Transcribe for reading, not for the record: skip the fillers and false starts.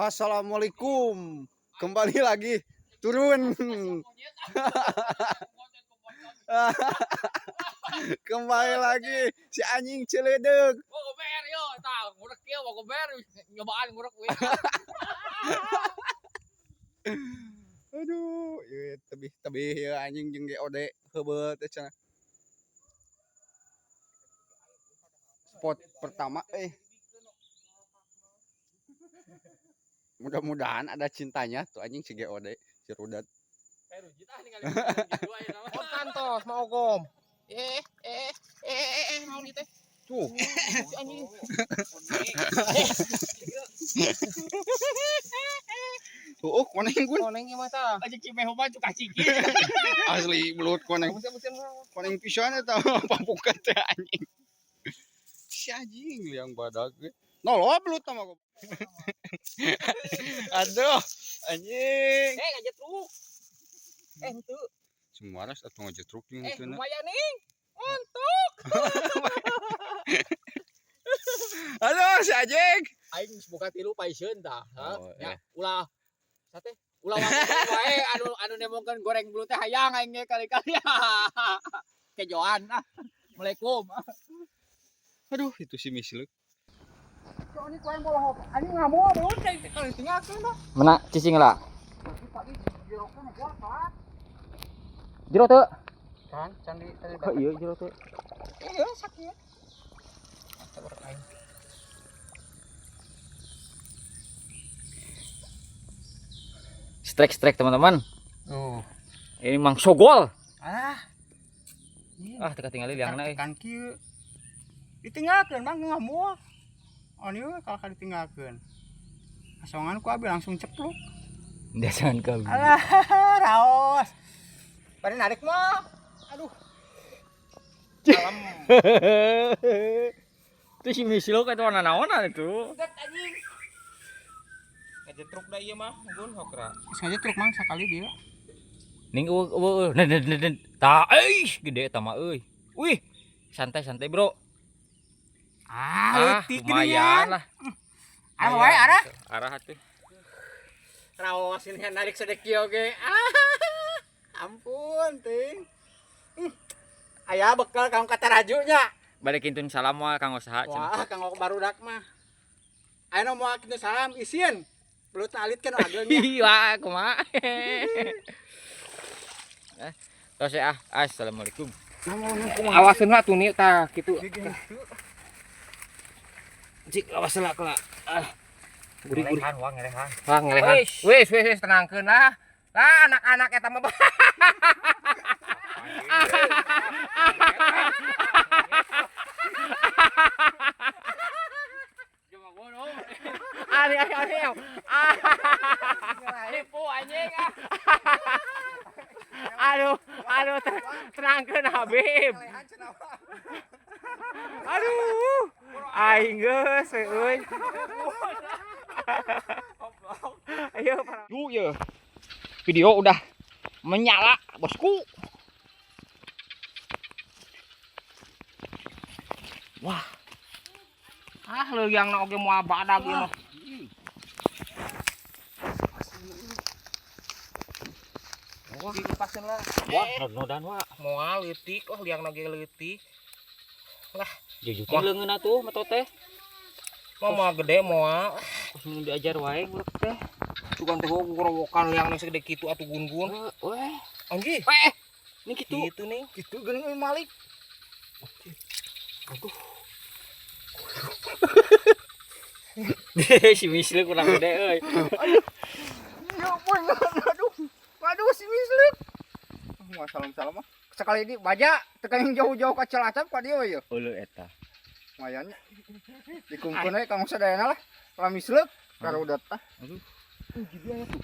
Assalamualaikum. Kembali lagi turun. Kembali lagi si anjing Ciledug. Gua gober yo, tah ngurek kieu gua gober nyobaan ngurek we. Aduh, ieu tebih-tebih ya anjing jeung GOD heubeul teh cenah. Spot pertama Mudah-mudahan ada cintanya tuh anjing si GOD, si Rudat. Kantos mau gom. Mau nih teh. Tuh. Si anjing. Tuh, koneng gun. Koneng ieu mah tah. Aja Cimeho mah cukah ciki. Asli belut koneng. Koneng pisan eta papukan teh anjing. Si anjing liang badag ge. Nolo belut mah. Aduh, anjing. Ngajetruk. Henteu. Semaras atuh ngajetruk jeung henteu. Lumayan nih. Untuk. Aduh, si anjing. Aing geus boga tilu paisieun tah. Oh, Ya, ulah sate ulah wae anu anu nemongkeun goreng belut teh hayang aing ge kali-kali. Kejoan ah. Assalamualaikum. Aduh, itu si Misleuk. Mana cicing lah. Jero teu? Kan, candi tadi. Oh iya jero teu. Iya, sakit. Strike-strike teman-teman. Tuh. Ini Mang Sogol. Ah. Ah, teka tinggali liangna euy. Kan kieu. Ditinggalkeun Bang ngamul. Oh ieu kalau ka ditinggalkeun. Asongan ku abi langsung cepluk. Dasaan ka. Alah, raos. Pada narik mah. Aduh. Alam. Itu si Misluk itu warna naonan itu. Anjing. Ngajetruk da ieu mah, gun hokra. Geus ngajetruk Mang sakali dia. Ning eueuh eueuh nen nen nen. Tah euy, gede eta mah euy. Wih, santai-santai, Bro. Ah, leutik lumayan lah. Arah wae arah. Arah atuh. Raos ini kan narik sedek kieu ge. Ah, ampun ting. Aya bekal kang katarajunya. Bade kintun salam wae kanggo saha cenah. Wah, kang barudak mah. Aya nu moal kintun salam isin. Belut alit kan ageungnya. Wah, kumaha. Tos ya, ah. Assalamualaikum. Awaseun lah tuh nih tah kitu. Cik awas lah kela. Ah. Gurih-gurih. Ngelehan, wah ngelehan. Wah ngelehan. Wis wis wis tenangkeun lah. Lah anak-anak eta mah. Ari ari ari. Tipu anjing ah. Aduh, aduh tenangkeun Habib. Aduh. Aing geus euy. Ayo Yuk ya. Video udah menyala, bosku. Wah. Ah, leuang na oge moal badag ieu mah. Wah, Dilepasin lah. wah, nod-nodan wah. Moal leutik lah liang oge leutik. Lah, Jujutin leungeun atuh meto teh. Mah moal gede moal. Kos nu diajar wae ngurek teh. Sugan teh gorowokan liang segede kitu atuh gun-gun. Weh. Anjih. Weh. Ini kitu. Kitu nih. Kitu geuning malik. Aduh. Si Misleuk kurang gede euy. Aduh. Ya ampun, aduh. Aduh si Misleuk. Wah, salam-salam mah. Sekali ini baja tekan jauh-jauh ka Cilacap ka dieu we. Heuleuh eta. Lumayan. Dikumpulkeun we kang sadayana lah. Kalau Misleuk karudat tah. Aduh. Jadi aya tuh.